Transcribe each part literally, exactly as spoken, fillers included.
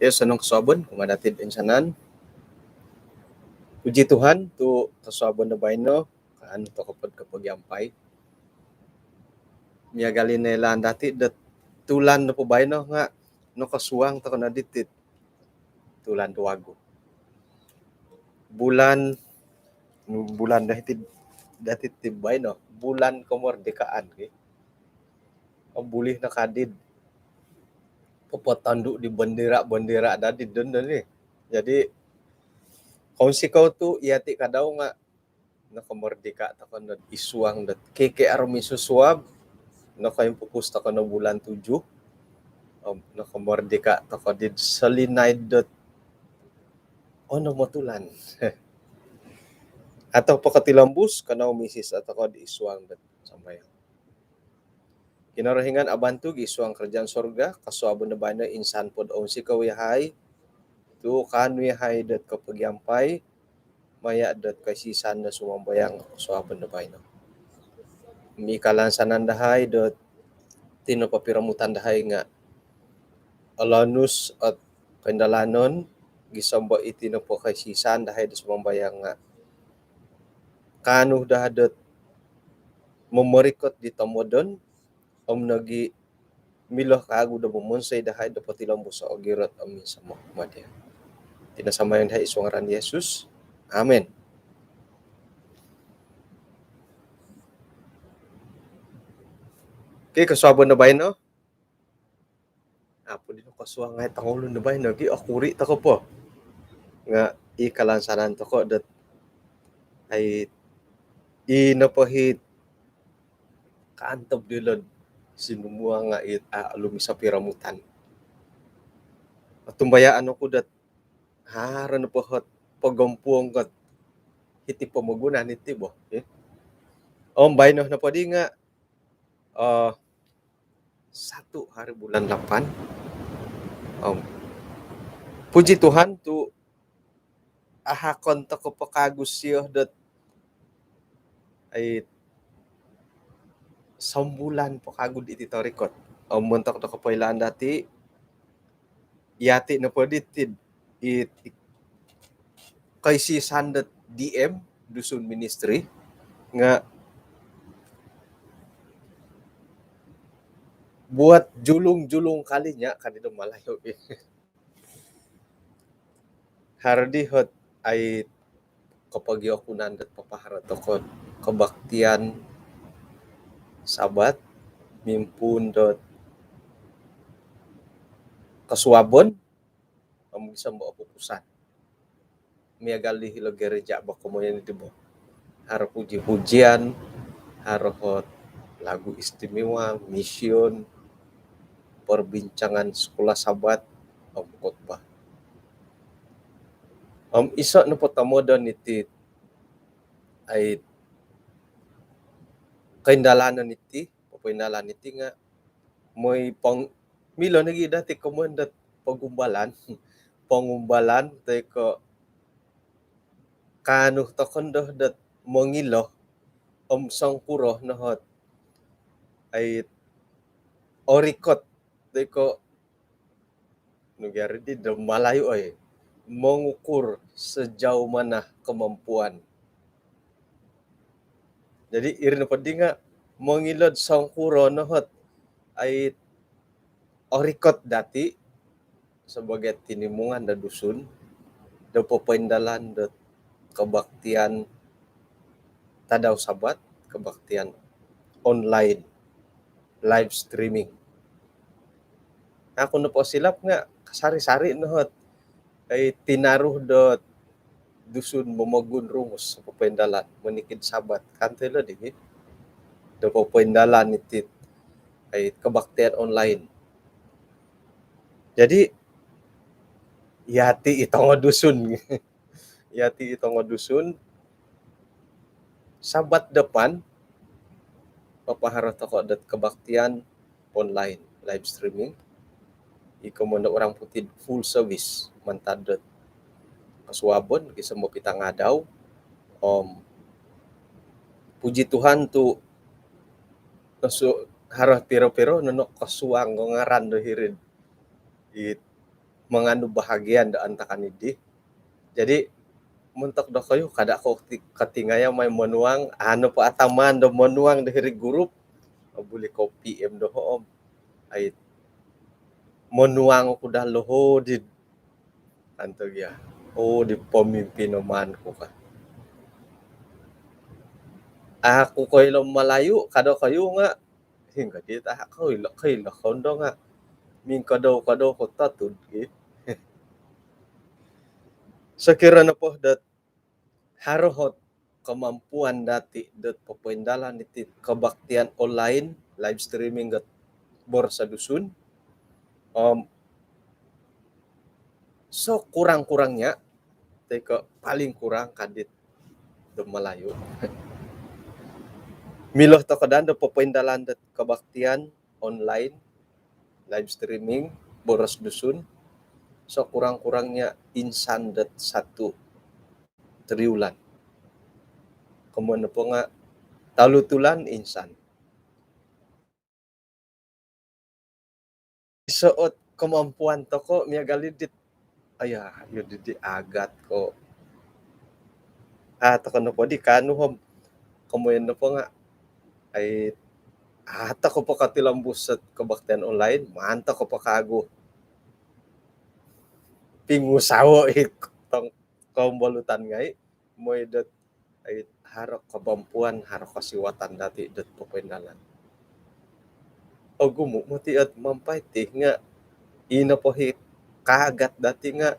Ya, osonong kosuabon kumaa dati toinsanan. Puji Tuhan tu kosuabon do baino kaanu tokou po do kopogiampai. Miagal i noilaan dati do tulan nopo baino nga nokosuang tokou no diti tulan do wagu. Bulan, bulan dati, dati ti baino, bulan kemerdekaan ki. Om buli no kadi do popotondu di bendera-bendera dati dino ni. Jadi kounsikou tu yati kadau nga nokomerdeka tokou no id suang dot K K R minsusuab, nokoimpupus tokou no bulan tujuh, om nokomerdeka tokou di solinaid dot onom o tulan. Atau pokotilombus, kanou misis tokou di id suang dot sambayang. Kinorohingan abantug id suang kerajaan sorga, kosuabon do baino insan po do ounsikou yahai tu kaanu yahai dot kopogiampai maya dot koisisan do sumambayang kosuabon do baino. Om i kalansanan dahai dot iti nopo piromutan dahai nga olonus ot koindalanon, gisom do iti nopo koisisan dahai do sumambayang nga kaanu daa dot momorikot di tomodon om nogi milo kawagu do momonsoi dahai do potilombus o ogirot om minsomok kumaa dia. Iti no sambayang dahai id suang ngaran Yesus. Amin. Okey, kosuabon do baino. Apo di nokosuang ngai tongulun do baino gi, okuri tokou po. Nga i kalansanan tokou dot ai, i nopo it kaantob diolo do sinumuang nga it, a, olumis o piromutan. Otumbayaan oku dot haro nopo ot pogompuong kot hiti pomogunan iti bo, eh. Om baino nopo di nga, eh, satu hari bulan lapan. Om puji Tuhan tu ahakon tokou po kawagu sio dot ai sombulan po kawagu diti torikot. Om montok do kopoilaan dati, yati nopo diti it, it koisisan dot D M, Dusun Ministry, nga buat julung-julung kalinya, kadi do Malayu. Haro di ot ai kopogiokunan dot papaharo tokou kebaktian Sabat mimpuun dot kosuabon om gisom do opupusan. Miagal di hilo gereja bo komoyon di bo. Haro puji-pujian, haro ot lagu istimewa, mision, perbincangan sekolah Sabat, om khotbah. Om iso nopo tomodon iti ai koindalanon iti, popoindalan iti nga moi pong-, milo nogi dati komoyon dot pogumbalan, pongumbalan toi ko kaanu tokou no dot mongilo om songkuro no ot ai orikot toi ko nu gia ri di do Malayu, oi, mengukur sejauh mana kemampuan. Jadi iri nopo di nga mongilo do songkuro no ot ai orikot dati sebagai tinimungan do Dusun do popoindalan do kebaktian tadau Sabat, kebaktian online, live streaming. Aku nopo silap nga kasari-sari no ot ai tinaru dot Dusun momogun rumus popoindalan monikid Sabat. Kan tilo di gi. do popoindalan iti, ai, kebaktian online. Jadi, yati i tongo Dusun. Yati i tongo Dusun, Sabat depan, papaharo toko dot kebaktian online, live streaming. Iko mono orang putih full service, mantad dot kosuabon, gisom bo pitangadau. Om, puji Tuhan tu, kosu-, haro piro-piro nono kosuang ko ngaran do hiri'd it manganu bahagian do antakan idi. Jadi, montok dokoyu, kada ko ti-, kotingayamai monuang, anu po ataman do monuang do hiri grup, buli ko P M doho om, ai, monuang oku daa loho di, anto gia, oh, di pemimpin oman ku ka. Aku koilo Malayu, kada koyu nga, hinggo di ta, koilo, koilo kondo nga, mingkodou-kodou ko tatud ki. Sokiro nopo dot haro ot kemampuan dati dot popoindalan iti kebaktian online, live streaming dot boros Dusun. Om, sekurang-kurangnya, toi ko paling kurang ka dit do Malayu, milo toko daa do popoindalan dot kebaktian online, live streaming, boros Dusun, sekurang-kurangnya insan dot satu triwulan. Komoyon nopo nga tolu tulan insan. Iso ot kemampuan toko miagal di dit, aya, yo di dit agat ko. Ah, toko nopo di kaanu om, komoyon nopo nga, ai, ah, toko po katilombus ot kebaktian online, maan toko po kagu pingusawo i tong kombolutan ngai, mooi dot, ai, haro kemampuan, haro kosiwatan dati dot popoindalan. Ogumu moti ot mampai ti nga, ino po i kaagat dati nga,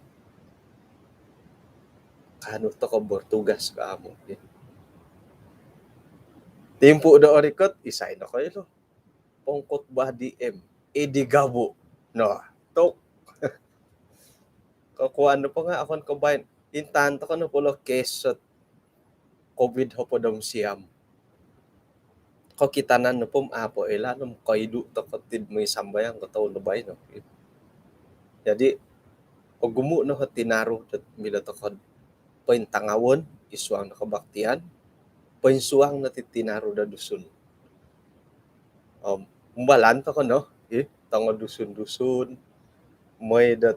kaanu toko bertugas ka amu, ya. Timpu do orikot, isai nokoilo pengkhotbah D M, Eddie Gabu. Nah, tok. Kokuan nopo nga okon ko baino, intangan toko nopo ilo kes ot COVID hopod om siam. Kokitanan nopo om apo ilaan om koidu toko tid mooi sambayang ko toun do baino. Jadi, ogumu no ot tinaru dot milo toko pointangawon id suang do kebaktian, poinsuang no ti tinaru do Dusun. Om, umbalan toko no, ih, tongo Dusun-Dusun, mooi dot,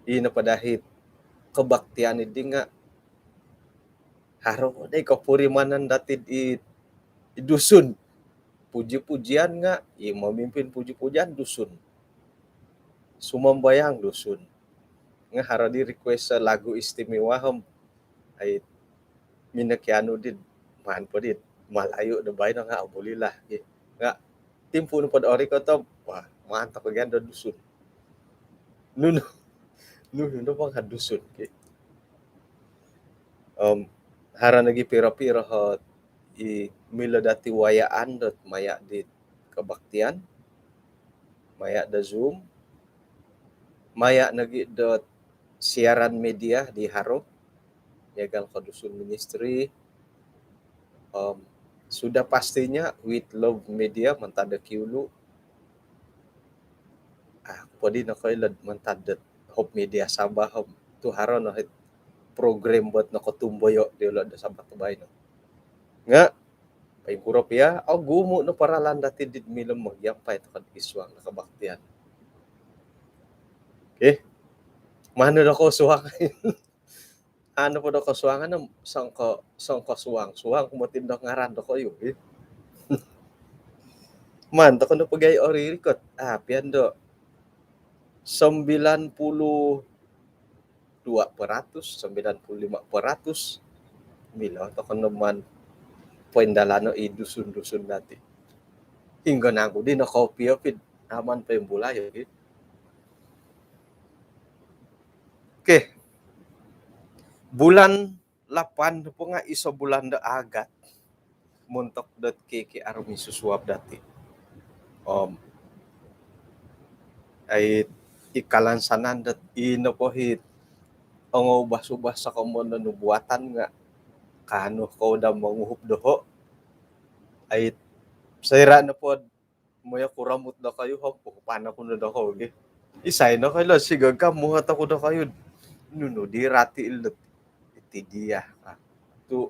ino po daa it kebaktian idi nga, haro dai kopurimanan dati id, id Dusun. Puji-pujian nga, i memimpin puji-pujian Dusun. Sumambayang Dusun. Nga haro di request lagu istimewa om, ai, minokianu di, maan po di Malayu do baino nga, ah, bulilah, ki. Nga timpu nopo do orikot om, wah, maan toko gia do Dusun. Nunu, nunu nopo nga Dusun, ki. Om, haro nogi piro-piro ot i milo dati wayaan dot maya di kebaktian, maya do Zoom, maya nogi dot siaran media di haro, miagal ko Dusun Ministry. Om, sudah pastinya With Love Media mantad do Kiulu. Ah, oku po di nokoilo mantad dot Hope Media Sabah om, tu haro no it program buat nokotumboyo diolo do Sabat baino. Nga, poingkuro pia, ogumu no paralan dati dit milo mogiampai toko id suang do kebaktian. Okey. Maan no do kosuang. Anu po do kosuangan om, songko, songko suang. Suang ku moti do ngaran dokoyu, eh. Maan toko no pogi orikot. Ah, pian do sembilan puluh dua peratus, sembilan puluh lima peratus. Milo toko no maan poindalano i Dusun-Dusun dati. Hinggo nangku di nokopi-opi, aman poimbulai, eh. Okey. Bulan lapan nopo nga iso bulan do agat. montok dot K K R minsusuab dati. Om ai, i kalansanan dot i nopo it ongoubas-ubas sokomon do nubuatan nga kaanu kou do monguhup doho. Ai, soira nopo moyo kuromut dokoyu, hop, uhupan oku no dokoyu gi. Isai no koilo sigagam muhot oku dokoyu. Nunu di rati ilot iti dia ka. Tu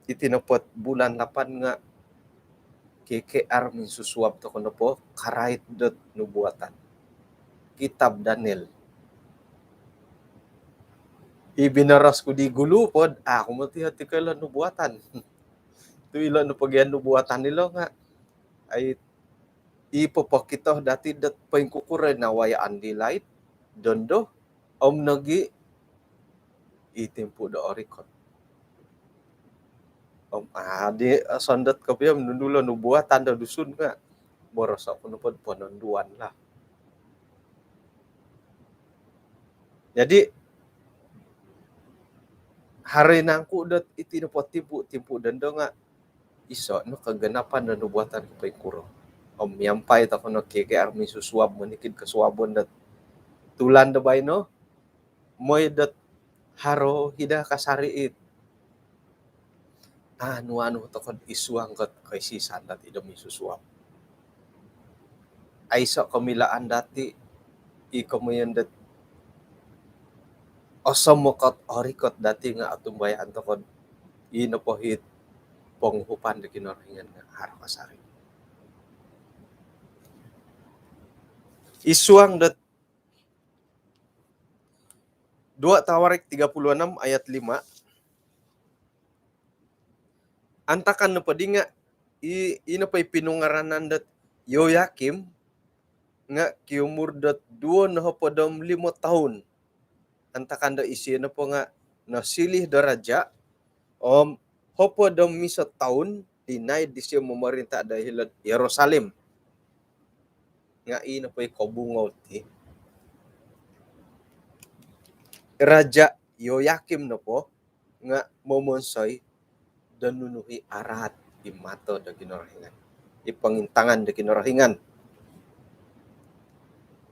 iti nopo bulan lapan nga K K R minsusuab tokou nopo karait dot nubuatan. Kitab Daniel. I binoros ku di gulu po, aku moti hati koilo nubuatan. Tu ilo nopo gia nubuatan ilo nga ai, i popokito dati dot poingkukuro nawayaan di laid dondo, om nogi i timpu do orikot. Om adi, sondot kopio om nunu lo nubuatan do Dusun nga boros oku nopo pononduan lah. Jadi haro nangku dot iti nopo timpu, timpu dondo nga iso no kaganapan do nubuatan ko poingkuro. Om miampai tokou no K K R minsusuab monikid kosuabon dot tulan do baino, mooi dot haro hida kasari it anu-anu tokou id suang dot koisisan dati do minsusuab. Aiso komilaan dati i komoyon dot osomokot orikot dati nga otumbayaan tokou i nopo it ponguhupan do Kinorohingan nga haro kasari. Id suang dot dua Tawarik tiga puluh enam ayat lima. Antakan nopo di nga i, i nopo i pinungaranan dot Yoyakim nga kiumur dot duo nohopod om limo toun. Antakan do isio nopo nga nosilih do raja, om hopod om iso toun dinaid disio momorinta do hilo'd Yerusalem. Nga i nopo i kobungou ti, Raja Yoyakim nopo nga momonsoi do nunu i araat id mato do Kinorohingan, id pongintangan do Kinorohingan.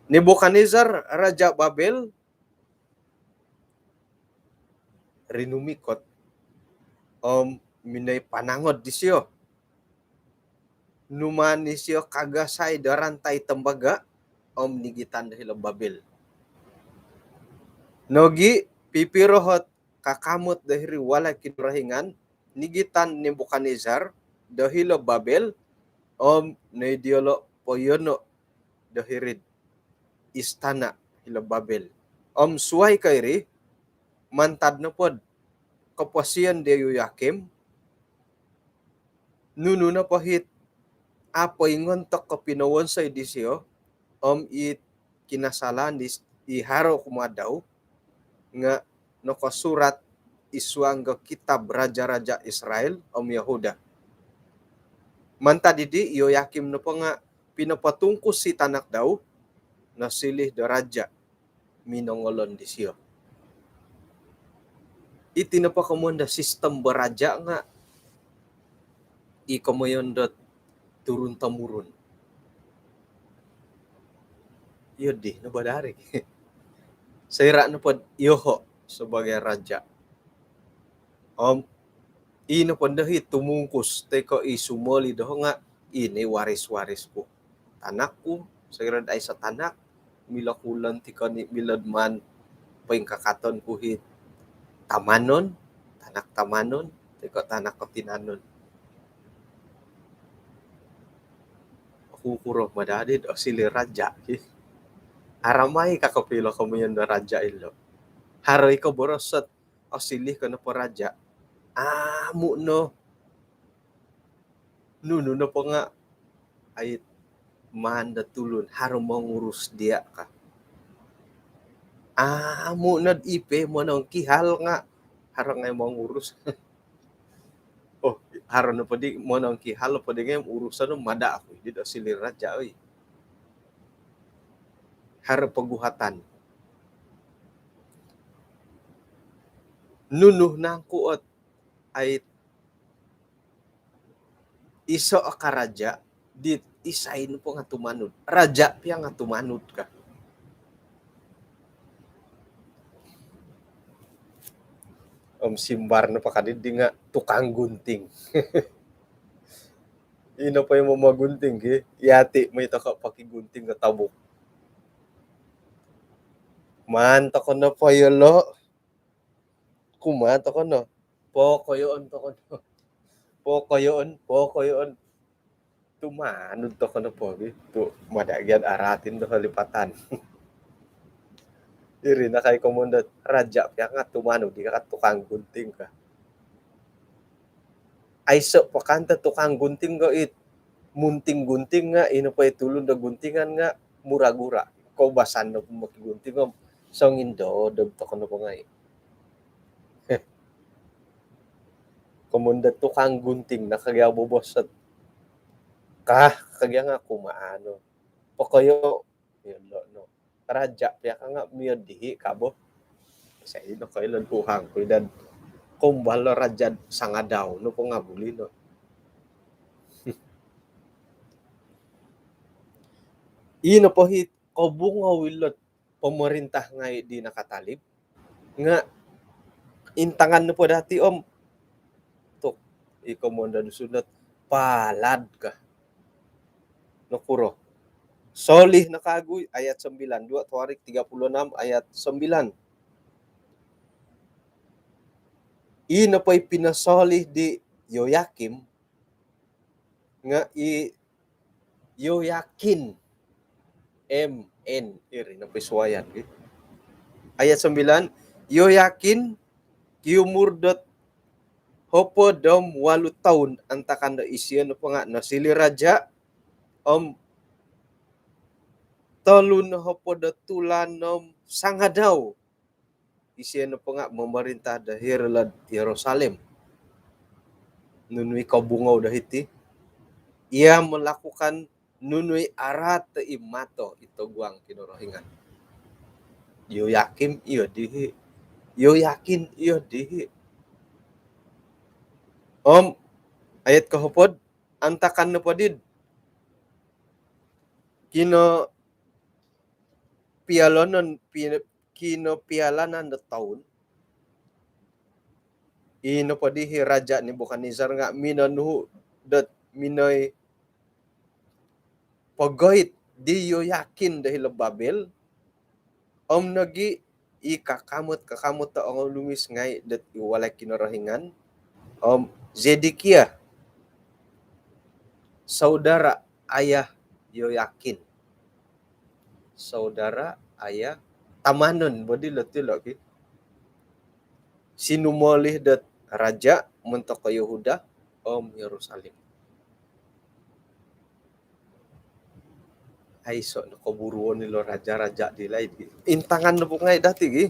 Nebukadnezar, raja Babel, rinumikot om minoi panangod disio. Numaan isio kagasai do rantai tembaga om nigitan do hilo Babel. Nogi pipiro ot kakamot do hiri walai Kinorohingan nigitan Nebukadnezar do hilo Babel, om noi diolo poyono do hiri'd istana hilo Babel. Om suai ko iri, mantad nopo'd koposion di Yoyakim, nunu nopo it apoingontok ko pinowonsoi disio om i kinasalaan di, i haro kumaa dau nga nokosurat id suang do kitab raja-raja Israel om Yehuda. Mantad dii, Yoyakim nopo nga pinopotungkus i tanak dau nosilih do raja minongolon disio. Iti nopo komoyon do sistem baraja nga i komoyon do turun temurun. Iyo dii no badari. Soira nopo iyoho sebagai raja, om i nopo ndo i tumungkus toi ko i sumoli doho nga i no i waris-waris ku. Tanak ku, soira do aiso tanak, milo ku lantikon i, milo maan poingkakaton ku i tamanon, tanak tamanon toi ko tanak kotinanon. Okukuro madadi do osiliu raja ki. Aramai ka kopio komoyon do raja ilo. Haro i ko boros ot osiliu ko nopo raja, amu no nunu nopo nga ai maan do tulun, haro mongurus dia ka. Amu no i po monongkihal nga haro ngai mongurus. Oh, haro nopo di monongkihal nopo di ngai urusan no, mada oku di do osiliu raja oi. Haro poguhatan. Nunu nangku ot ai iso' o karaja' di isai nopo nga' tumanud. Raja' piya nga' tumanud ka. Om simbar nopo kaddi nga' tukang gunting. Ino po i momogunting ki, iyati' moi toko' pokigunting ka tabuk. Maan toko' nopo iyolo'. Kumaa toko' no. Pokoyoon toko' no. Pokoyoon, pokoyoon. Tumanud toko' nopo gi. Tu' mada' gia aratin do lipatan. Iri no kai komoyon dot raja' piya nga' tumanud i ka tukang gunting ka. Aiso' po kan tu' tukang gunting ko it munting gunting nga' ino po i tulun do guntingan nga' mura-gura. Koubasan do mokigunting om songindodog toko' nopo ngai'. Komoyon do tukang gunting no ka gia bobos ot. Kah, ka gia nga' kumaa no. Pokoyo, iyolo' no. Raja' piya ka nga' miyo dihi' ka bo. Isai nokoilo'd uhang ku i dad. Kombal o raja'd sangadau nopo nga' buli no. Ii nopo hi kobungou ilo'd pomorintah ngai' di nakatalib nga' intangan nopo dati' om tu' i komoyon do Dusun dot palad ka. Nokuro? Solih no kagu i ayat sembilan, dua Tawarikh tiga puluh enam ayat sembilan. Ii nopo i pinosolih di Yoyakim nga' i Yoyakin. M N, iri no pisuayan gi. Ayat sembilan, Yoyakin kiumur dot hopod om walu toun antakan do isio nopo nga' nosiliu raja', om tolu nohopod o tulan om sangadau isio nopo nga' momorintah do hiri'd Yerusalem. Nunu i kobungou do hiti? Ia melakukan nunu i araat do i mato i toguang Kinorohingan. Yoyakim iyo dihi'. Yoyakin iyo dihi'. Om ayat kohopod, antakan nopo did kino pialanan, pi-, kinopialanan do toun. Ii nopo dihi' Raja' Nebukadnezar nga' minonuhu' dot minoi pogoit di Yoyakin do hilo' Babel, om nogi' i kakamot-kakamot do ongolumis ngai' dot i walai Kinorohingan, om Zedekiah, saudara ayah Yoyakin. Saudara ayah, tamanon bo dilo' tilo' ki. Sinumolih dot raja' montok ko Yehuda om Yerusalem. Aiso' no koburuon ilo raja-raja di laid gi. Intangan nopo ngai' dati' gi.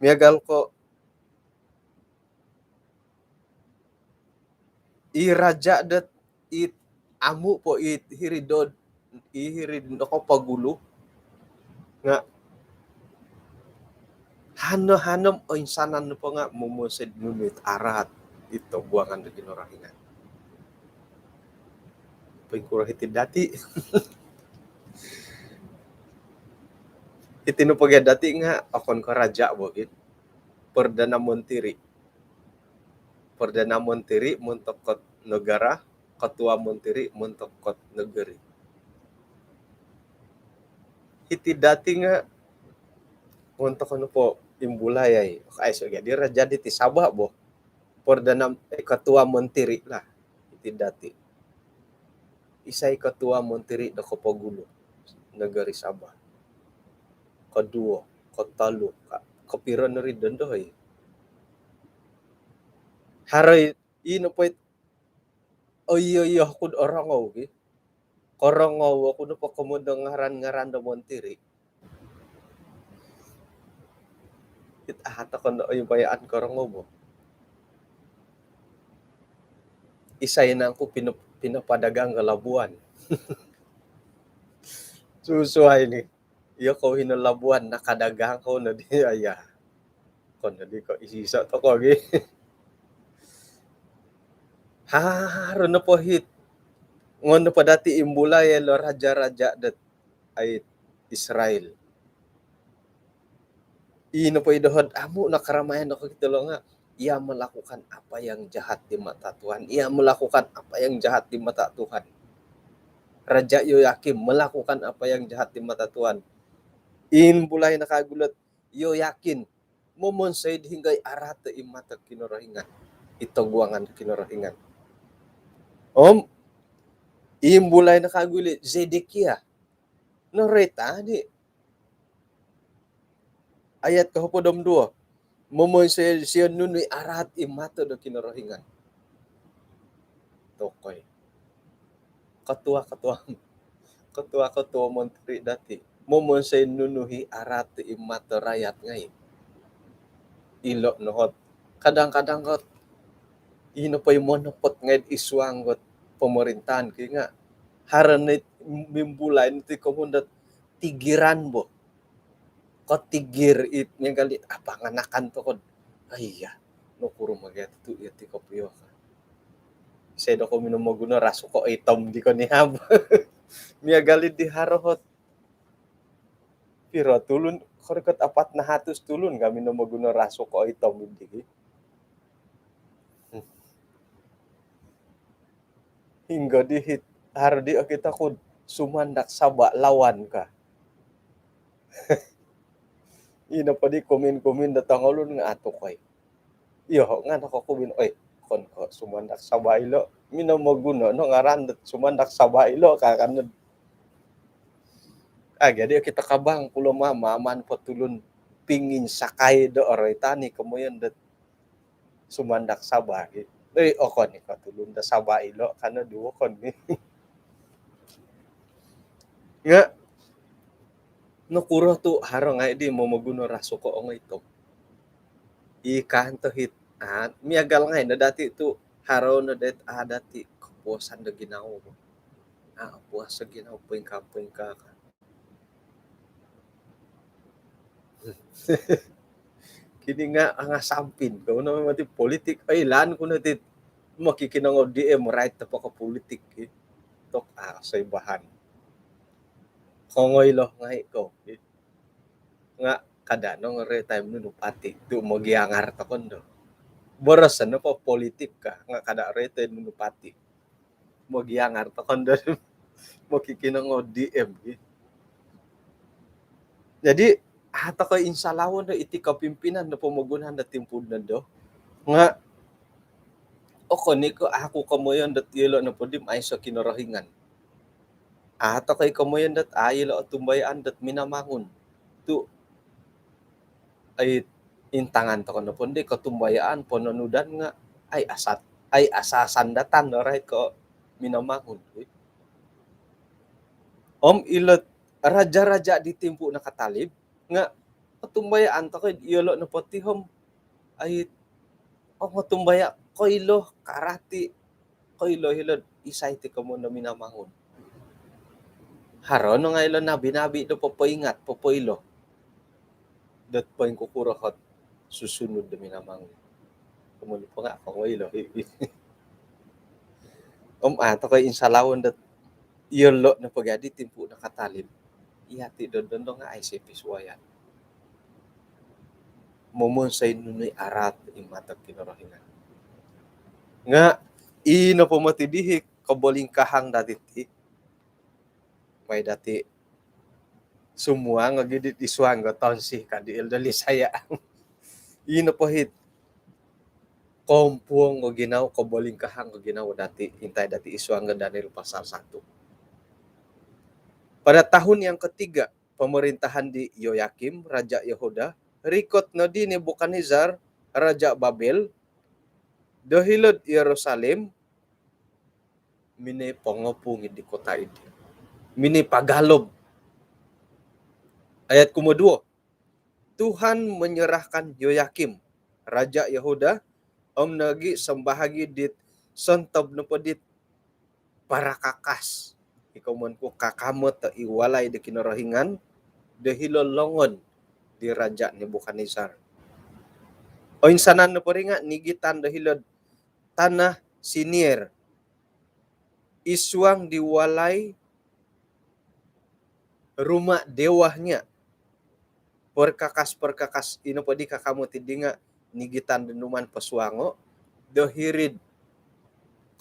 Miagal ko i raja' dot it amu' po it hiri'd, i hiri'd nokopogulu nga' hano-hano oinsanan nopo nga' momonsoi'd nunu it araat it toguangan do Kinorohingan. Poingkuro hiti'd dati'? Iti nopo gia dati' nga' okon ko raja' bo gi. Perdana Menteri. Perdana Menteri montok ko negara, Ketua Menteri montok ko negeri. Hiti dati' nga' montok ko nopo imbulai ai. Aiso' gia di raja' diti Sabah bo. Perdana, eh, Ketua Menteri lah. Hiti dati'. Isai Ketua Menteri do kopogulu negeri Sabah? Koduo, kotolu, ka-, kopiro no ri dondo oi? Haro i, i nopo it, oi, oi, oi, oku'd orongou ki. Korongou oku nopo komoyon do ngaran-ngaran do menteri. It aha toko no oibayaan korongou bo. Isai nangku pino-, pinopadagang ko Labuan? Susuai ni. Iyo kou hino Labuan, nakadagang kou nodi, aya. Kon nodi ko iso-iso toko gi. Haro nopo hiti, ngono po dati imbulai ilo raja-raja dot ai Israel. Ino po i dohod amu no karamayan do kokito lo nga, ia melakukan apa yang jahat di mata Tuhan. Ia melakukan apa yang jahat di mata Tuhan. Raja Yoyakim melakukan apa yang jahat di mata Tuhan. Imbulai no kagu lo Yoyakim momonsoi do hinggo i araat i mato Kinorohingan, i toguangan Kinorohingan. Om imbulai no kagu lo Zedekia. Noroitan di ayat kohopod om duo, momonsoi disio nunu i araat i mato do Kinorohingan. Tokoi. Ketua-ketua, ketua-ketua menteri dati momonsoi nunu i araat i mato rakyat ngai. Ilo no hot. Kadang-kadang kot ino po i monopot ngai id suang kot pemerintahan ki nga haro no it mimbulai no ti komoyon dot tigiran bo. Kotigir it miagal it apa nganakan toko. Aiya, nokuro ma gia tu iti kopio ka. Isai do ko minomoguno rasuko itom di konihab. Miagal it di haro hot. Piro tulun, korikot apat nahatus tulun ka minomoguno rasuko itom di ki. Hinggo di hiti, haro di okito ku sumandak Sabah lawan ka. Ino po di komen-komen do tongotulun nga atukoi. Iyo, nga nokokumin, oi, okon ko sumandak Sabah ilo. Minomoguno no ngaran dot sumandak Sabah ilo ka, kan. Ah, jadi okito kabang kulo ma, maaman po tulun pinginsakai do oroitan i komoyon dot sumandak Sabah ki. Oi, okon i ko tulun do Sabah ilo, kan, duo okon i. Nga nokuro tu haro ngai di momoguno rasuko ongoi tom. I kanto hiti, ah, miagal ngai no dati tu haro no dot, ah, dati kepuasan do ginawo. Ah, puas do ginawo, poingkaa-poingkaa ka. Kini nga angasampin ko no mati politik. Ai, ilaan ku no ti mokikinongou D M rait topo ko politik ki. Tok, ah, soi bahan. Kongoi lo ngai ko. Nga kada no ngoroi taim nunu parti tu mogiangar tokon do. Boros no po politik ka, nga kada roi taim nunu parti. Mogiangar tokon do mokikinongou D M ki. Jadi, ah, tokoi insalawon do iti kepimpinan do pomogunan do timpu do nga okon i ko aku komoyon dot iyolo nopo di aiso Kinorohingan. Ah, tokoi komoyon dot, ah, iyolo otumbayaan dot Minamangun. Tu ai intangan toko nopo di kotumbayaan pononudan nga ai asat, ai asasandatan do rait ko Minamangun. Om ilo raja-raja di timpu nakatalib nga kotumbayaan toko iyolo nopo ti om ai ongotumbaya koilo karati, koilo hilo'd isai ti komoyon do Minamangun. Haro no ngai ilo nabi-nabi do popoingat, popoilo dot poingkukuro hot susunud do Minamangun. Komoyon po nga kongoi lo. Om ah, tokoi insalawon dot iyolo nopo gia di timpu nakatalib. Iyati do dondo nga aiso pisuayan. Momonsoi nunu i araat i mato Kinorohingan. Nga ino po moti dihi kobolingkahang dati ti. Mai dati sumuang ogi di id suang do tonsi ka di Elder Lisaya. Ino po hiti kompuong o ginawo, kobolingkahang o ginawo dati, intai dati id suang do Daniel pasal satu. Pada tahun yang ketiga pemerintahan di Yoyakim, raja Yehuda, rikot no di Nebukadnezar, raja Babel, do hilo'd Yerusalem, minoi pongopung di kota diri. Minoi pagalob. Ayat kumoduo, Tuhan menyerahkan Yoyakim, raja Yehuda, om nogi sambahagi dit sontob nopo dit parakakas, i komoyon ku kakamot i walai do Kinorohingan, do hilo longon di raja Nebukadnezar. Oinsanan nopo ri nga nigitan do hilo'd tanah Sinier, id suang di walai ruma' dewa nga'. Perkakas-perkakas ino po di kakamot iddi nga' nigitan do numan posuango' do hiri'd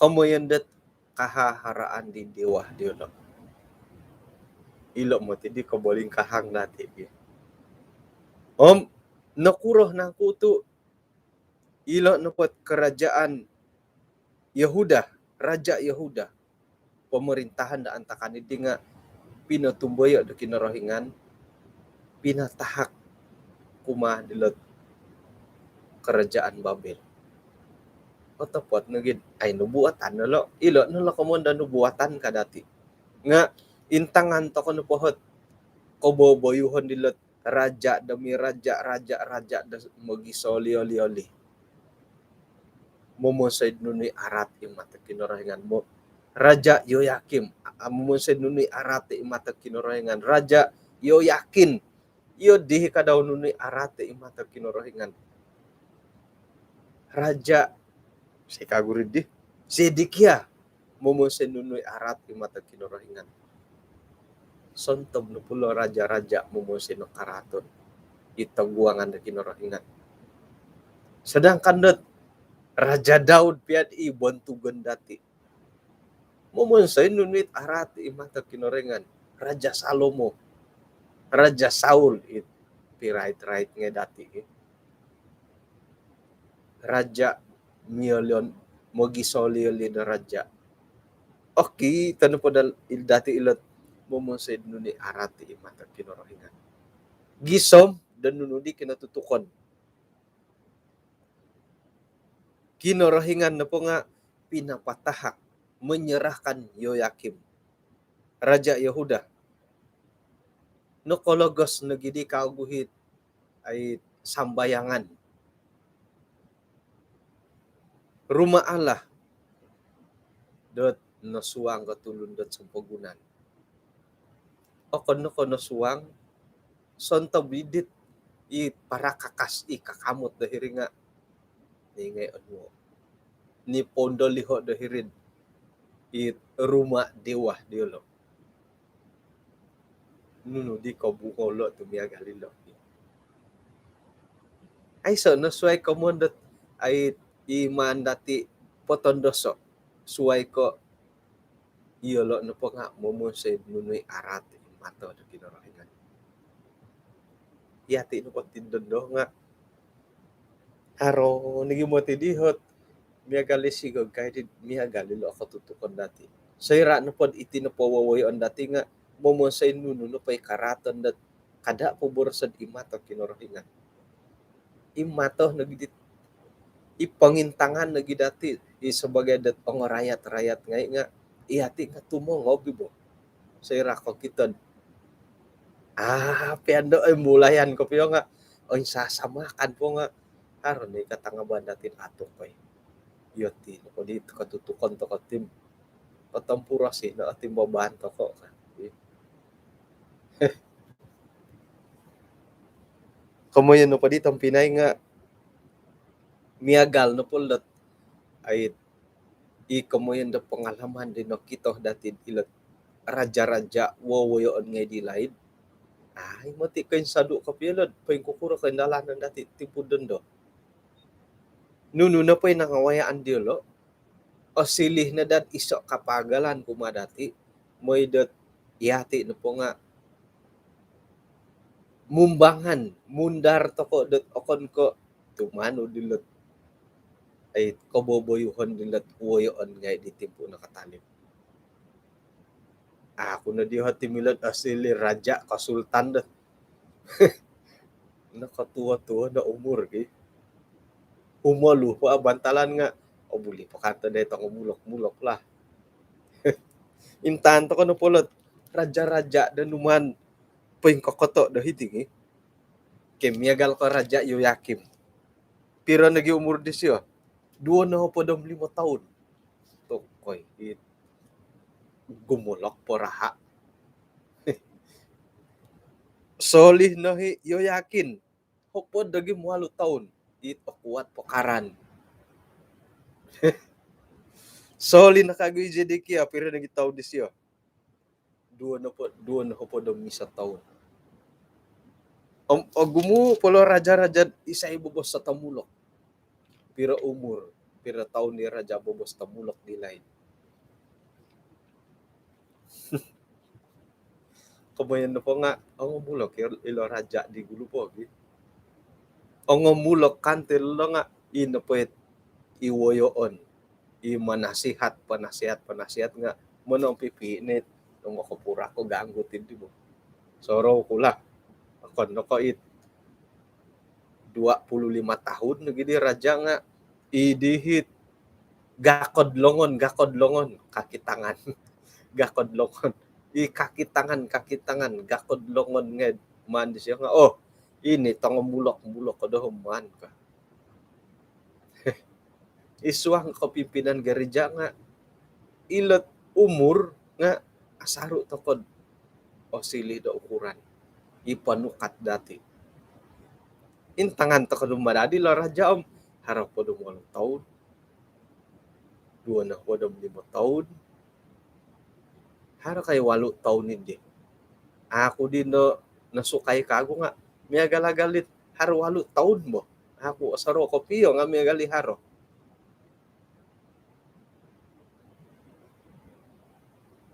komoyon dot kahaharaan di dewa diyolo'. Ilo' moti di kobolingkahang dati' gi. Om nokuro nangku tu' ilo' nopo ot kerajaan Yehuda, raja' Yehuda, pomorintahan do antakan iddi nga' pinotumboyo' do Kinorohingan, pinatahak kumaa dilot kerajaan Babel. Otopot nogi'd ai nubuatan no lo', ilo' no lo' komoyon do nubuatan ka dati'. Nga' intangan toko' nopo ot koboboyuhon dilot raja' demi raja', raja', raja' do mogisoli-oli-oli. Momonsoi'd nunu i araat i mato Kinorohingan. Mo, Raja' Yoyakim, a, momonsoi'd nunu i araat i mato Kinorohingan. Raja' Yoyakin, iyo dii kadau nunu i araat i mato Kinorohingan. Raja', sia kagu ri di, Zedekia, momonsoi nunu i araat i mato Kinorohingan. Sontob nopo lo raja-raja momonsoi no karaaton i toguangan do Kinorohingan. Sedangkan dot Raja Daud pia i bontugon dati', momonsoi nunu it araat i mato Kinorohingan. Raja Salomo, Raja Saul, it pirait-rait ngai dati'. Raja' miolion, mogisoli-oli do raja'. Okito nopo dati' ilot momonsoi'd nunu i araat i mato Kinorohingan gisom do nunu di kinotutukon. Kinorohingan nopo nga' pinapatahak, menyerahkan Yoyakim, raja' Yehuda. Nokologos nogi di kawagu it ai sambayangan. Rumah Allah dot nosuang ko tulun dot sompogunan. Okon no ko nosuang, sontob idit i parakakas i kakamot do hiri nga' ningai onuo'. Nipoundoliho' do hiri'd i rumah dewa diyolo'. Nunu di kobungou lo' tu miagal ilo'. Aiso' no suwai komoyon dot ai iman dati' potondoso'. Suwai ko' iyolo' nopo nga' momonsoi nunu i araat i mato do Kinorohingan. Iyati' nopo ti dondo nga' haro nogi moti di ot miagal i sigog kai di miagal ilo' kotutukon dati'. Soira' nopod iti nopo wowoyoon dati' nga' momonsoi nunu nopo i karaaton dot kada' poboroso'd i mato Kinorohingan. I mato nogi dit, i pongintangan nogi dati' i sabagai dot ongorayat-rayat ngai' nga' iyati' nga' tumongob i bo. Soira' kokito'd, aa, pian do oi mulayan kopio nga' oi sasamakan po nga' haro ni katangaban dati'd atuk oi. Iyo ti nopo di kotutukon toko' tim. Kotompurosi no tim babaan toko' ka. Komoyon nopo di tompinai nga' miagal nopo lot ai i komoyon do pengalaman di nokito dati'd ilot raja-raja wowoyoon ngai di laid. Ai moti koinsodu' kopio lot poingkukuro koindalanon dati' timpu dondo. Nunu nopo i nangawayaan diyolo', osilih no dot iso' kapaagalan kumaa dati', moi dot iyati' nopo nga' mumbangan, mundar toko' dot okon ko' tumanud dilot ai koboboyuhon dilot woyoon ngai' di timpu nakatalib. Aku no diho ti milot osilih raja' ko sultan dot nokotuo-tuo no umur ki. Umolu po abantalan nga' obuli po kanto dai tongo mulok-mulok lah. Intaan toko' nopo lot raja-raja do numan poingkokoto' do hiti ki. Ki miagal ko Raja' Yoyakim. Piro nogi umur disio? Duo nohopod om limo toun. Tokoi, it gumulok po raha'. Solih no hi Yoyakin, hopod om walu toun. It okuat po karan. Solinakai i Zedekia, piro nogi toun disio? Duo nohopod, duo nohopod om iso toun. Om ogumu po ilo raja-raja isai bobos do tomulok? Piro umur, piro toun di raja bobos tomulok di laid? Komoyon nopo nga ongomulok ilo raja di gulu po gi. Ongomulok kan ti ilo nga i nopo it i woyoon, i manasihat, penasihat, penasihat nga monompipi ni nongo kopura ko ganggu ti di bo. Sorou ku lah. Okon no ko it dua puluh lima tahun nogi di raja nga i dihit gakod longon, gakod longon, kaki tangan. Gakod longon. I kaki tangan, kaki tangan, gakod longon ngai maan disio nga, oh, ini tongomulok-mulok ko doho maan ka. I suang kepimpinan gereja nga ilot umur nga asaru toko do osiliu do ukuran. I ponukat dati. Intangan toko do madadi ilo raja om haro po do walu toun. Duo nohopod om limo toun. Haro kai walu toun di. Aku di no, nosukai kagu nga miagal-agal it haro walu toun bo. Aku osorou kopio nga miagal i haro.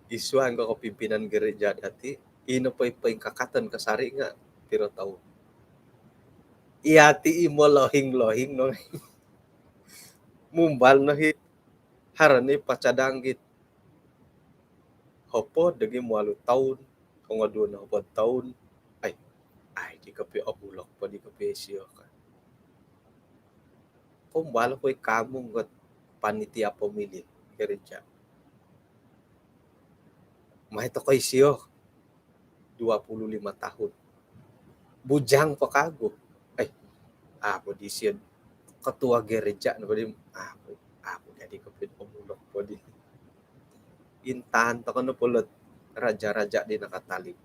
I suang ko kepimpinan gereja dati, i nopo i poingkakaton kasari nga piro toun? Iyati i molohing-lohing no. Mumbal no hit haro ni pacadang git hopod dogi walu toun, tongo duo nohopod toun. Ai, ai, di kopio omulok po di kopio isio ka. Kumbal ku i kamung got panitia pemilih gereja. Mai toko isio dua puluh lima tahun. Bujang po kagu. Eh, aku di isio ketua gereja no po di, aku, aku jadi kopio omulok po di. Intangan toko no po ilot raja-raja di nakatalib.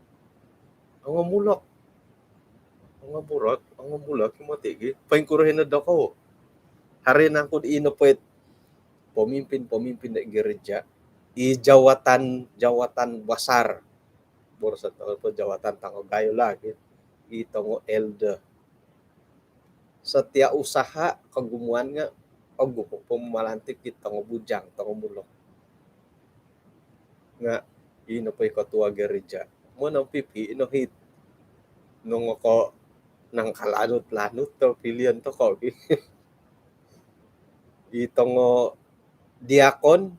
Ongomulok. Ongomulok, ongomulok i moti gi. Poingkuro hino dokou? Haro nangku di i nopo it pemimpin-pemimpin di gereja, i jawatan, jawatan besar. Boroson toko po jawatan tongo gayo lagi. I tongo elder. Setiap usaha kogumuan nga ogumu po malantik it tongo bujang, tongo mulok. Nga i nopo i ketua gereja monompipi no hit nongo ko nangkalanut-lanut do pilion toko gi. I tongo diakon,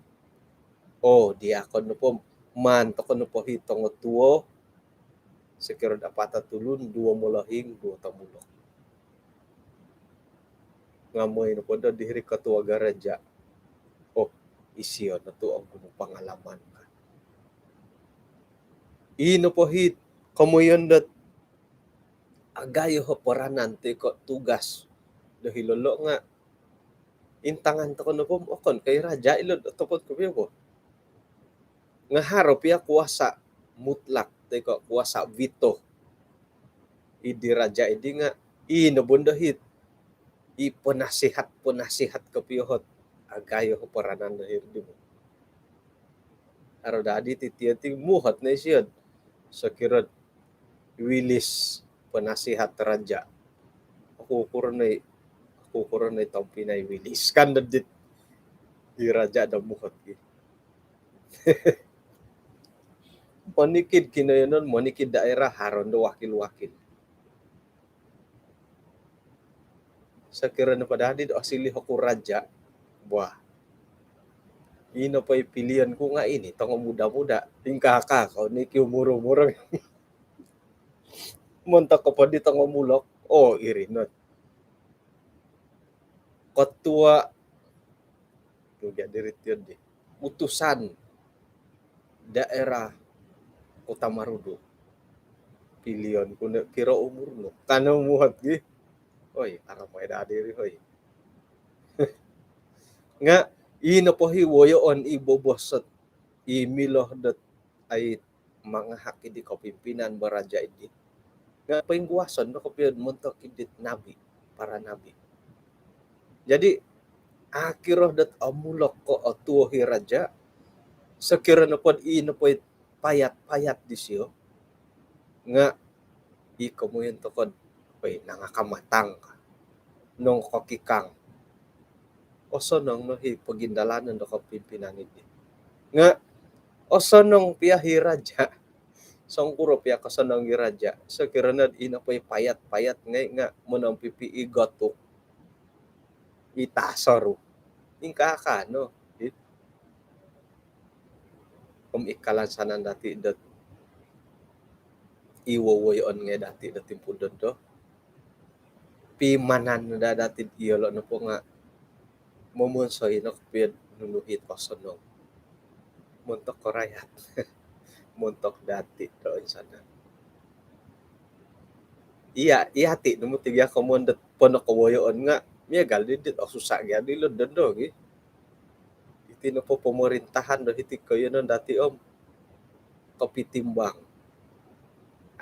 oh, diakon nopo maan toko nopo hit tongo tuo, sokiro apat tulun, duo molohing, duo tomulok. Nga mooi nopo do dihiri ketua gereja, oh, isio no tu ogumu pengalaman ka. I nopo hit komoyon dot agayo o peranan toi ko tugas do hilo lo nga intangan toko nopo okon ko i raja ilo otopot kopio bo. Nga haro pia kuasa mutlak toi ko kuasa veto i di raja i di nga i no bo ndo hit i penasihat-penasihat kopio ot agayo o peranan do hiri di bo. Haro dadi ti tio ti muhot no isio do sokiro do Wilis penasihat raja. Aku ukuro no i, aku ukuro no i tompinai Wilis kan do dit i raja do muhot gi. Monikid kinoyonon, monikid daerah haro ndo wakil-wakil. Sokiro nopo dadi do osiliu oku raja, wah, i nopo i pilion ku nga ini tongo muda-muda, ingkaa-kaa ko ni ki umur-umur. Montok ko po di tongo mulok, oh, iri no. Ketua tu gia diri tio di utusan daerah Kota Marudu. Pilion ku no piro umur nu, ka no muhot gi. Oi, aramai dadi ri, oi. Nga i nopo i woyoon i bobos ot i milo dot ai mangahak i di kepimpinan baraja i di nga poingkuason no kopio montok i dit nabi, para nabi. Jadi Akiro dot omulok ko otuo hi raja', sokiro nopo dot i nopo i payat-payat disio nga' i komoyon toko' dot, oi, nangakamatang ka, nongokokikang. Osonong no hi pogindalanon do kopimpinan iddi. Nga' osonong pia hi raja'. Songkuro pia kosonong i raja', sokiro nod i nopo i payat-payat ngai' nga' monompipi i gotuk, i tasoru. Ingkaa ka no. Om i kalansanan dati' dot i wowoyoon ngai' dati' dot timpu dondo, pimanan no daa dati' iyolo' nopo nga' momonsoi no kopio nunu hi tosonong montok ko rayat, montok dati' do insanan. Iya', iyati' no moti gia komoyon dot pono kowoyoon nga' miagal di dit osusa' gia di lo dondo gi. Iti nopo pomorintahan do hiti koiyonon dati' om kopitimbang.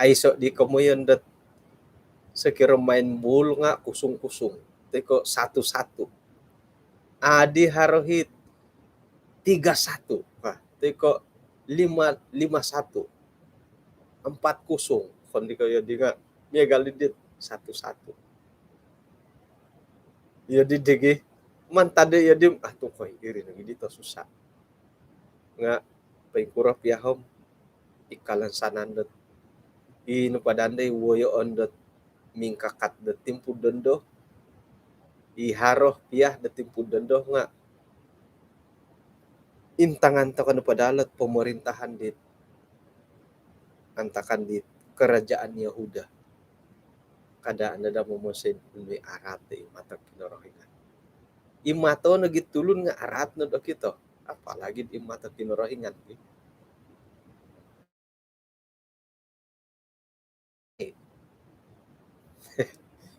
Aiso' di komoyon dot sokiro main bul nga' kusung-kusung toi ko' satu-satu. Adi haro hi tiga satu, ha, toi ko' lima, lima satu, empat kosong. Kon di koyo di nga' miagal di dit satu-satu. Iyo di digi, mantad di iyo di, ah, tu koi, iri nogi di tosusa'. Nga' poingkuro pia om i kalansanan dot i nopo daa dai woyoon dot mingkakat dot timpu dondo, i haro pia dot timpu dondo nga' intangan toko' nopo daa lot pomorintahan dit antakan dit kerajaan Yehuda. Kada' no daa momonsoi nunu i araat di i mato Kinorohingan. I mato nogi tulun nga' araat no do okito, apalagi i mato Kinorohingan.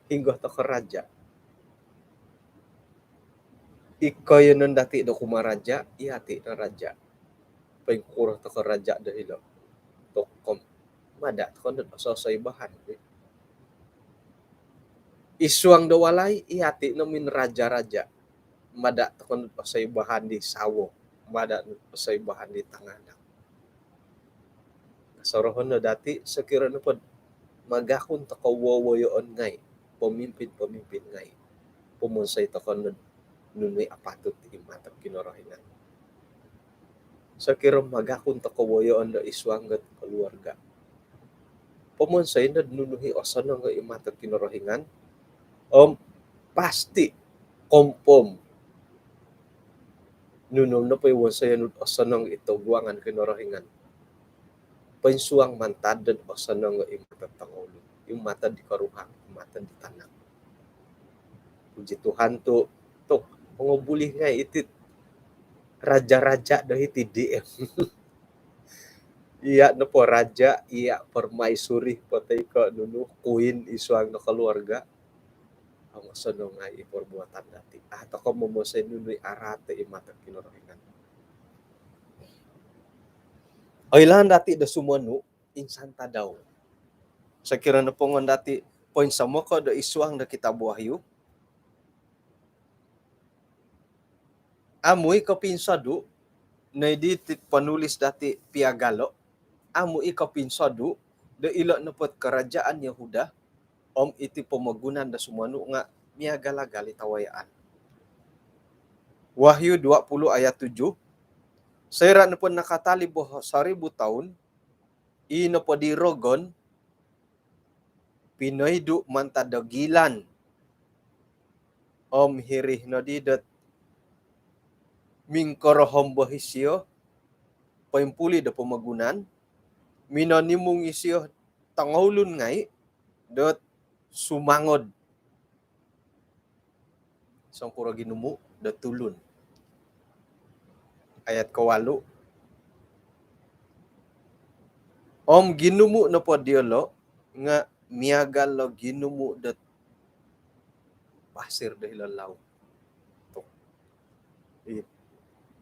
Hinggo toko' raja'? I koiyonon dati' do kumaa raja', iyati' no raja'. Poingkuro toko' raja' do hilo' tokom, mada' toko' nod oso-osoibahan. I suang do walai, iyati' no min raja-raja'. Mada' toko' nod osoibahan di sawo, mada' nod osoibahan di tanganak. Sorohon no dati', sokiro nopod magakun toko' wowoyoon ngai', pemimpin-pemimpin ngai', pomonsoi toko' nod nunu i apatut i mato Kinorohingan. Sokiro magakun toko' woyoon do i suang dot koluarga', pomonsoi nod nunu i osonong i mato Kinorohingan. Om pasti, confirm, nunu nopo i wonsoyon dot osonong i toguangan Kinorohingan, poinsuang mantad dot osonong i mato tongoulun, i mato di koruhang, i mato di tanak. Puji Tuhan tu, tu, ongobuli ngai' iti raja-raja' do hiti di. Iya' nopo raja', iya' permaisuri po toi ko' nunu, queen i suang do koluarga', ongosonong ngai' i perbuatan dati'. Ah, toko' momonsoi nunu i araat di i mato Kinorohingan. Oilaan dati' do sumonu' insan tadau. Sokiro nopo ngoyon dati' poinsomoko' do i suang do kitab Wahyu, amu' i' kopinsodu', noi di ti ponulis dati' piagalo', amu' i' kopinsodu' do ilo' nopod kerajaan Yehuda om iti pomogunan do sumonu' nga' miagal-agal i tawayaan. Wahyu dua puluh ayat tujuh, soira' nopod nakatalib o soribu toun, i nopo di rogon pinoidu' mantad do gilan om hiri nodi dot mingkorohom bo isio poimpuli' do pomogunan, minonimung isio tongoulun ngai' dot sumangod songkuro ginumu' do tulun. Ayat kowalu'. Om ginumu' nopo diyolo' nga' miagal o ginumu' do pasir do hilo' laut. Tuk. I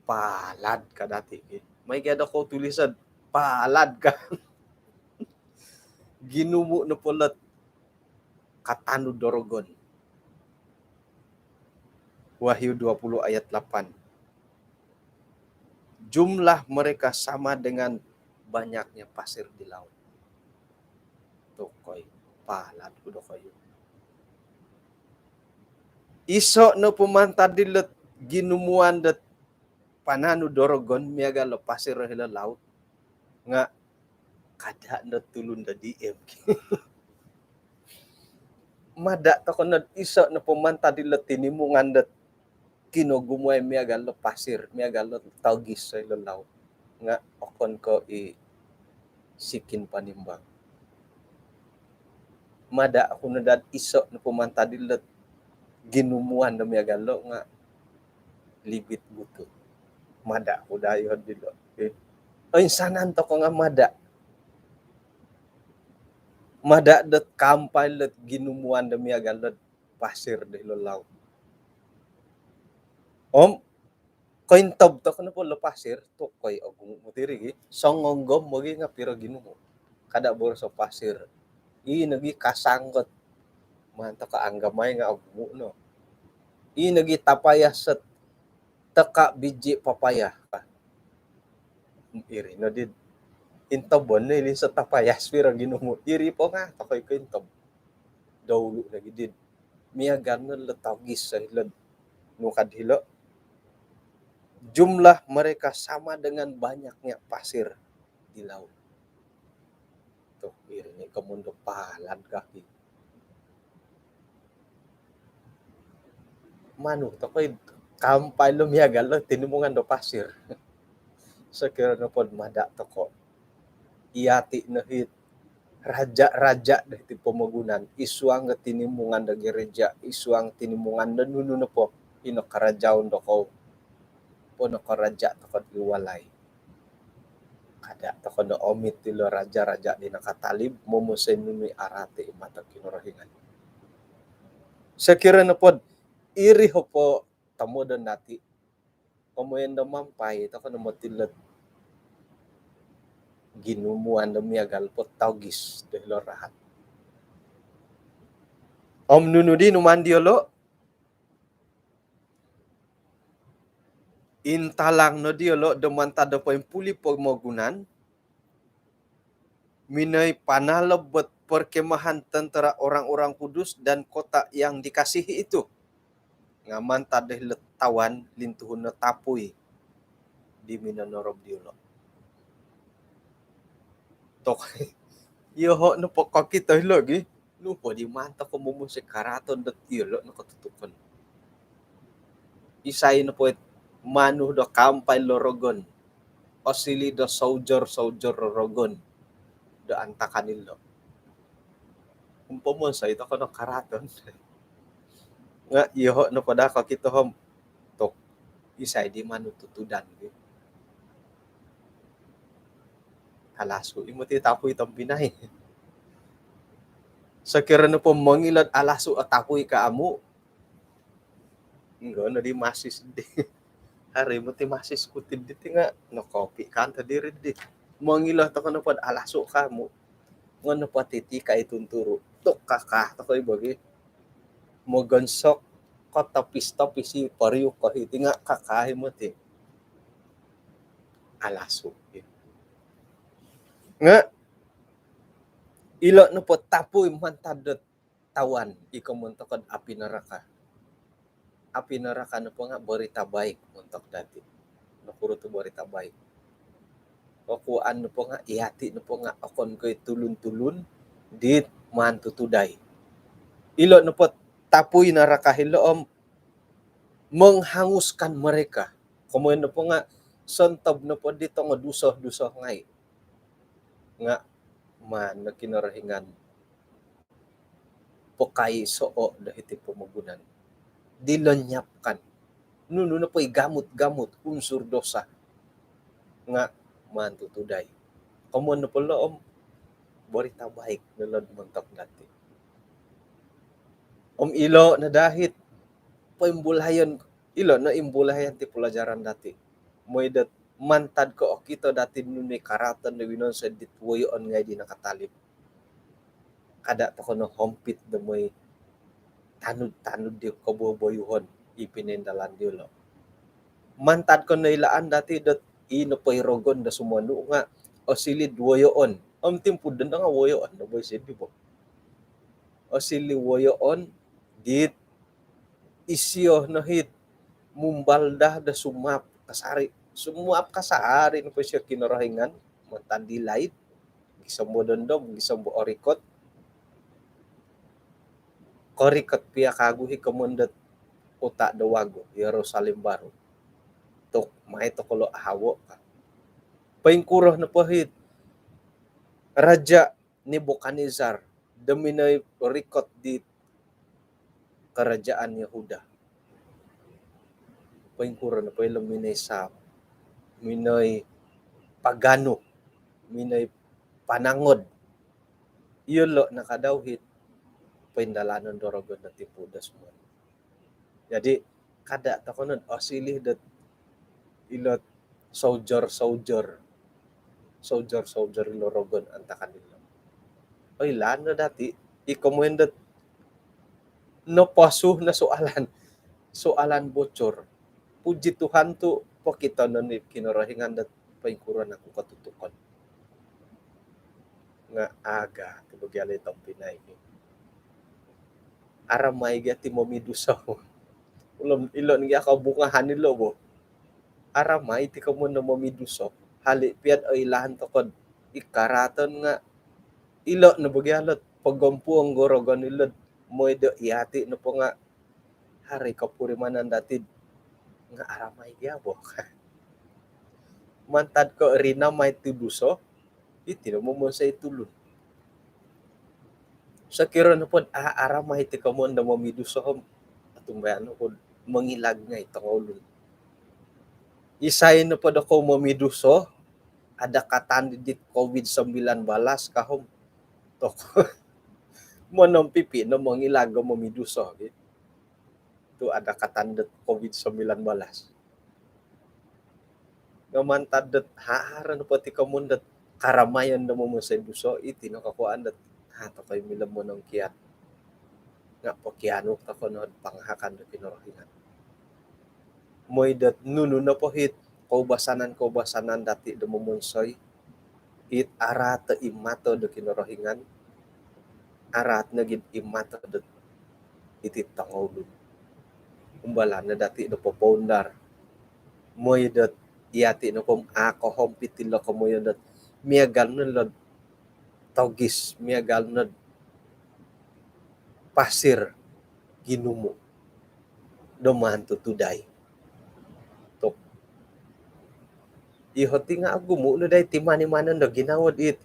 palad ka dati' ki. Mai gia do kou tulisan palad ka. Ginumu' nopo lot katanud do rogon. Wahyu dua puluh ayat lapan. Jumlah mereka sama dengan banyaknya pasir di laut. Tokoi, palad ku dokoyu. Iso' nopo mantad dilot ginumuan dot pananu do rogon miagal lo pasir hilo laut nga' kada' no tulun do D M. Mada' toko' nod iso' nopo mantad dilot tinimungan dot kinogumuai miagal lo pasir, miagal lo togis hilo laut nga' okon ko' i sikin panimbang. Mada' oku no dad iso' nopo mantad dilot ginumuan do miagal lo nga' libit gutut. Mada' oku daa iyo dilo. Oinsanan toko' nga' mada'. Mada' dot kaampai lot ginumuan do miagal lot pasir do hilo laut. Om kointob toko' nopo lo pasir, tokoi, ogumu' moti ri gi. Songonggom mogi nga' piro ginumu'. Kada' boroso pasir. Ii nogi kasanggot. Maan toko' anggamai nga' ogumu' no. Ii nogi tapayas sot toka' biji papaya. Iri no did. Intobon no iri sot tapayas piro ginumu'. Iri po nga' tokoi kointob. Doulu' nogi did. Miagal no lo togis hilo nu kad hilo. Jumlah mereka sama dengan banyaknya pasir di laut. Tu' iri ni komondo palad kaki. Manu tokoi kaampai lo miagal lo tinimungan do pasir. Sokiro nopod mada' toko', iyati' no hit raja-raja do hiti pomogunan, isuang do tinimungan do gereja, isuang tinimungan do nunu nopo, ino karajaon dokou. Pono karaja' toko' di walai. Kada' toko' no omit ilo raja-raja di nakatalib, momonsoi nunu i arati i mato Kinorohingan. Sokiro nopod iri hopo tomodon dati', komoyon do mampai toko' no moti lot ginumuan do miagal po togis do hilo rahat. Om nunu di numaan diolo', intalang no diolo' do mantad do poimpuli pomogunan, minoi panalob dot perkemahan tentera orang-orang kudus dan kota yang dikasihi itu. Nga' mantad do hilo tawan, lintuhun no tapui di minonorob diolo'. Tokoi, iyoho' nopo kokito hilo gi, nu po di maan toko' momonsoi karaaton dot iyolo' nokotutukon. Isai nopo it manu do kaampai lo rogon, osiliu do soldier-soldier rogon do antakan ilo'. Om pomonsoi toko' no karaaton. Nga' iyoho' nopo daa kokito om, tok, isai di manu tutudan gi. Alasu' i moti tapui tompinai. Sokiro nopo mongilo dot alasu' o tapui ka amu', inggo no di masis di. Haro i moti masis ku ti diti nga' nokopi' kanto diri di. Mongilo toko' nopod alasu' ka amu', inggo nopo titi kai tunturu'. Tuk, kaka tokoi bo gi. Mogonsok ko topis-topis i poriuk ko hiti nga' kaka i moti. Alasu'. Nga' ilo' nopo tapui mantad dot tawan, i komoyon toko' dot api naraka. Api naraka nopo nga' berita baik montok dati'. Nokuro tu berita baik? Kokuaan nopo nga', iyati' nopo nga' okon ko' i tulun-tulun dit maan tutudai. Ilo' nopo tapui naraka hilo' om menghanguskan mereka. Komoyon nopo nga' sontob nopo di tongo duso-duso ngai' nga' maan no Kinorohingan pokoiso'o' do hiti pomogunan. Dilenyapkan. Nunu nopo i gamut-gamut unsur dosa nga' maan tutudai. Komoyon nopo lo' om berita baik no lo'd montok dati'. Om ilo' no daa hit poimbulayon, ilo' no imbulayon ti pelajaran dati'. Mooi dot mantad ko' okito dati' nunu i karaaton do winonsoi dit woyoon ngai' di nakatalib, kada' toko' no hompit do mooi tanud-tanud di koboboyuhon. i pinoindalan diolo. Mantad ko noilaan dati dot i nopo i rogon do sumonu nga osiliu woyoon. Om timpu dondo nga woyoon no bo isidi bo. Osiliu woyoon dit isio no hit mumbal daa do sumaap kasari. Sumaap kasari nopo isio Kinorohingan mantad di laid. Gisom bo dondo, gisom bo orikot. Korikot pia kagu i komoyon dot kota do wagu, Yerusalem Baru. Tu mai toko lo ahawo ka. Poingkuro nopo hit Raja Nebukadnezar do minoi rikot di kerajaan Yehuda. Poingkuro nopo ilo minoi saap, minoi paganu, minoi panangod. Iyolo nakadau hit poindalanon do rogon do timpu do sumonu. Jadi kada toko no osiliu dot ilo soldier-soldier. Soldier-soldier ilo rogon antakan ilo. Oilaan no dati i komoyon dot noposu no soalan. Soalan bocor. Puji Tuhan tu pokito no ni Kinorohingan dot poingkuro naku kotutukon. Nga aga tu bagi alai tompinai ki. Aramai gia ti momiduso. Ulun ilo ni gia kobungahan ilo bo. Aramai ti komoyon do momiduso. Hali piad oilaan toko do i karaatan nga ilo no bagi alot pogompuong do rogon ilo do moi do iyati nopo nga haro i kopurimanan dati nga aramai gia bo. Mantad ko rinamai ti duso, iti no momonsoi tulun. Sokiro nopo do a- aramai ti komoyon do momiduso om otumbayaan nopo do mongilag ngai tongoulun. Isai nopo do kou momiduso, ada katan di covid sembilan belas ka om toko monompipi no mongilag om momiduso gitu. Tu ada katan dot covid sembilan belas. Nga mantad dot haro nopo ti komoyon dot karamayan do momonsoi duso, iti no kokuaan dot ha toko i milo monongkiad. Nga pokianu toko no do pangahakan do Kinorohingan. Moi dot nunu nopo hit koubasanan-koubasanan dati do momonsoi, it araat i mato do Kinorohingan, araat nogi i mato do iti tongoulun. Umbalan no dati do popoundar. Moi dot iyati nopo om a kohompit ilo komoyon dot miagal no lo do togis, miagal no do pasir ginumu do maan tutudai. Tu iho ti nga ogumu no dai ti mani manon do ginawo dit.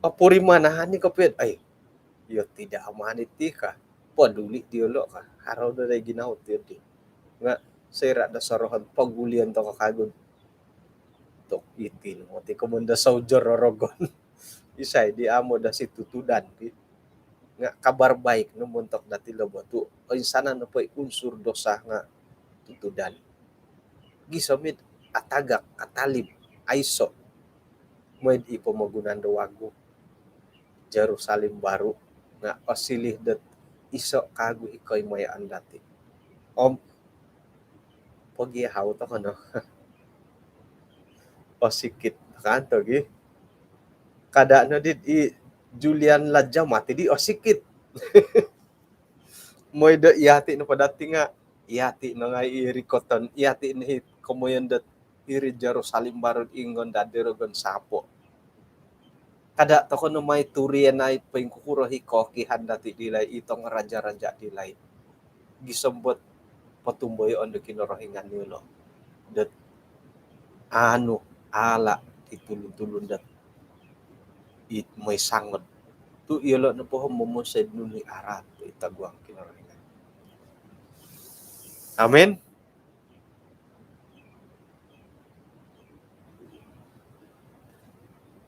Opurimanan i kopio do ai, iyo tidak aman iti ka. Poduli diolo ka. Haro do dai ginawo ti di. Nga soira do sorohon pogulion toko kagu tu iti no moti komoyon do soldier do rogon. Isai di amu do situtudan ki. Nga kabar baik no montok dati lo bo tu oinsanan nopo i unsur dosa nga tutudan. Gisom it atagak, atalib, aiso. Moi di pomogunan do wagu, Jerusalem Baru, nga osiliu dot iso kagu i koimoyaan dati. Om pogi hau toko no. Osikit kan togi. Kada no di i Julian Laja mati di osikit. Moi do iyati nopo dati nga iyati no ngai i rikoton, iyati no i komoyon dot iri Jerusalem Baru ingon dadi rogon sapo. Kada toko no mai turian ai poingkukuro i kokihan dati dilai, i tongaraja-raja dilai. Gisom bo do potumboyoon do Kinorohingan yolo dot anu ala di tulun-tulun dot it moi sangod. Tu iyolo nopo om momonsoi nunu i araat tu i taguang Kinorohingan. Amin.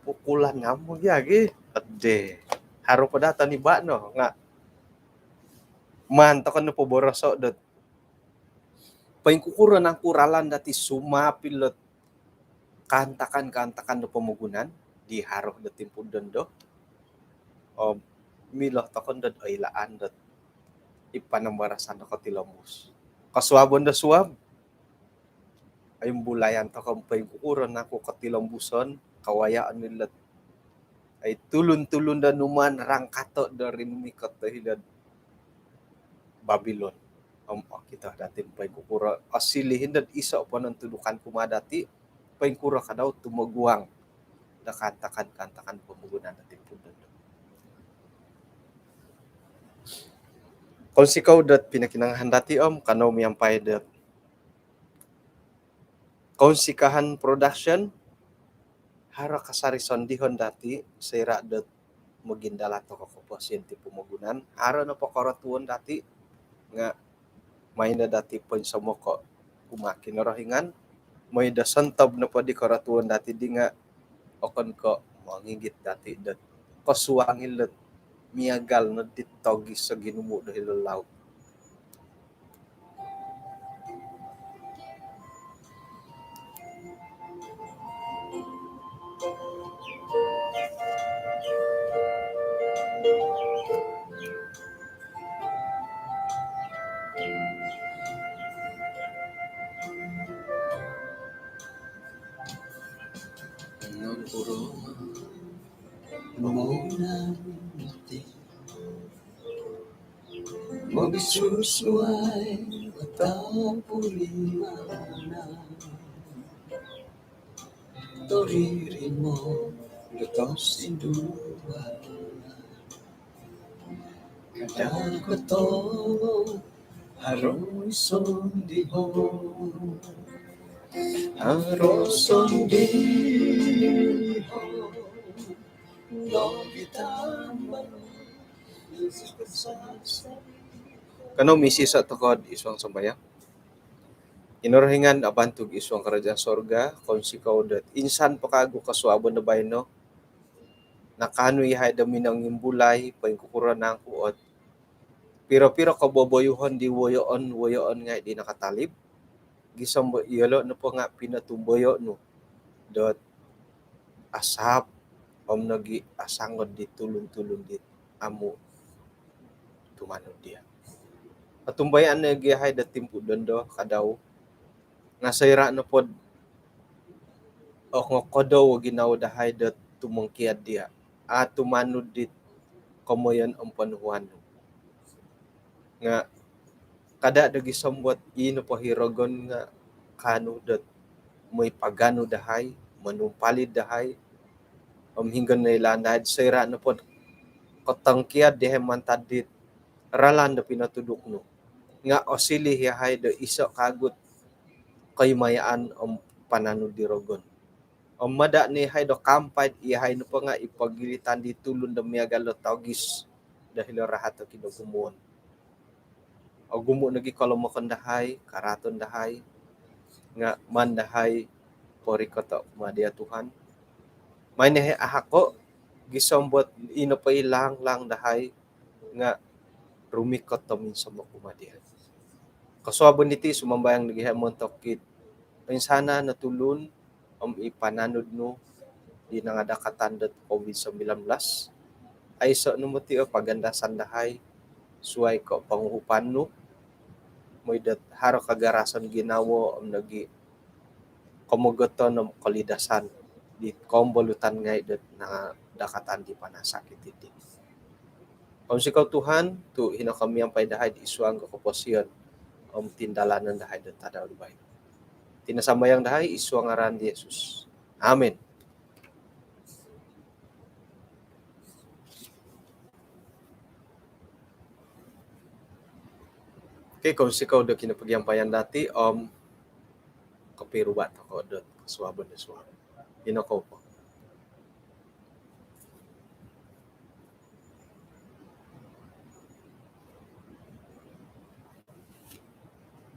Pukulan namu gi agi. Ade. Haro po dati ni ba no nga maan toko no poboroso dot poingkukuro nangku ralan dati sumaap ilo kaantakan-kaantakan do pomogunan di haro do timpu dondo. Om milo toko no dot oilaan dot i panambarasan do kotilombus. kosuabon do suab. Ai, imbulayan tokou poingkukuro nangku kotilombuson, kawayaan nilo. Ai, tulun-tulun do numaan rangkato do rinumikot do hilo'd Babilon. Om okito dati poingkukuro, osiliu hindod iso ponontudukan kumaa dati, poingkuro kadau tumoguang do kaantakan-kaantakan pomogunan dati pudon. Kounsikou dot pinokinongohon dati om kanou miampai dot Kounsikahan Production, haro kasari sondihon dati soira dot mogindalan tokou koposion ti pomogunan. Haro nopo korotuon dati nga maino dati poinsomoko kumaa Kinorohingan. Moi do sontob nopo di korotuon dati di nga okon ko mongigit dati dot kosuang ilo miagal no dit togis soginumu do hilo laut. Nokuro momogunan ti mogisusuai atau purimanan. Toririmo do tosinduan. Kada kotolod haro sondihon. Haro sondihon. Kanou misiso tokou id suang sambayang. Kinorohingan abantug id suang karajaan sorga, kounsikou dot insan po kawagu kosuabon do baino, nakaanu iyahai do minongimbulai poingkukuro nangku ot piro-piro koboboyuhon di woyoon-woyoon ngai di nakatalib, gisom do iyolo nopo nga pinotumboyo nu dot asaap om nogi asangod di tulun-tulun dit amu tumanud dia. Otumbayaan nogi iyahai do timpu dondo kadau nga soira nopo do ongokodou o ginawo dahai dot tumongkiad dia, a tumanud dit komoyon om ponuhuan nu. Nga kada do gisom dot ino po i rogon nga kaanu dot moi paganu dahai, monumpalid dahai om hinggo noilaan dahai soira nopo do kotongkiad dahai mantad dit ralan do pinotuduk nu. Nga osiliu iyahai do iso kawagu ot koimayaan om pananud di rogon. Om mada no iyahai do kaampai iyahai nopo nga id pogilitan di tulun do miagal do togis do hilo rahat do kinogumuon. Ogumu nogi kolomokon dahai, karaaton dahai, nga maan dahai porikoto kumaa dia Tuhan. Maan iyahai ahako gisom dot ino po i laang-laang dahai nga rumikot om insomok kumaa dia. Kosuabon diti sumambayang nogi iyahai montok dit insanan o tulun om i pananud nu di nangadakatan dot covid sembilan belas. Aiso no moti o pagandasan dahai suai ko ponguhupan nu, moi dot haro kagarasan ginawo om nogi komogoton om kolidasan di kombolutan ngai dot nangadakatan di panasakit diti. Kounsikou Tuhan tu hino ko miampai dahai id suang do koposion om tindalanon dahai do tadau do baino. Iti no sambayang dahai id suang ngaran di Yesus. Amin. Okey, kounsikou do kinopogiampayan dati om kopiruba tokou do kosuabon do suab. Ino kou po.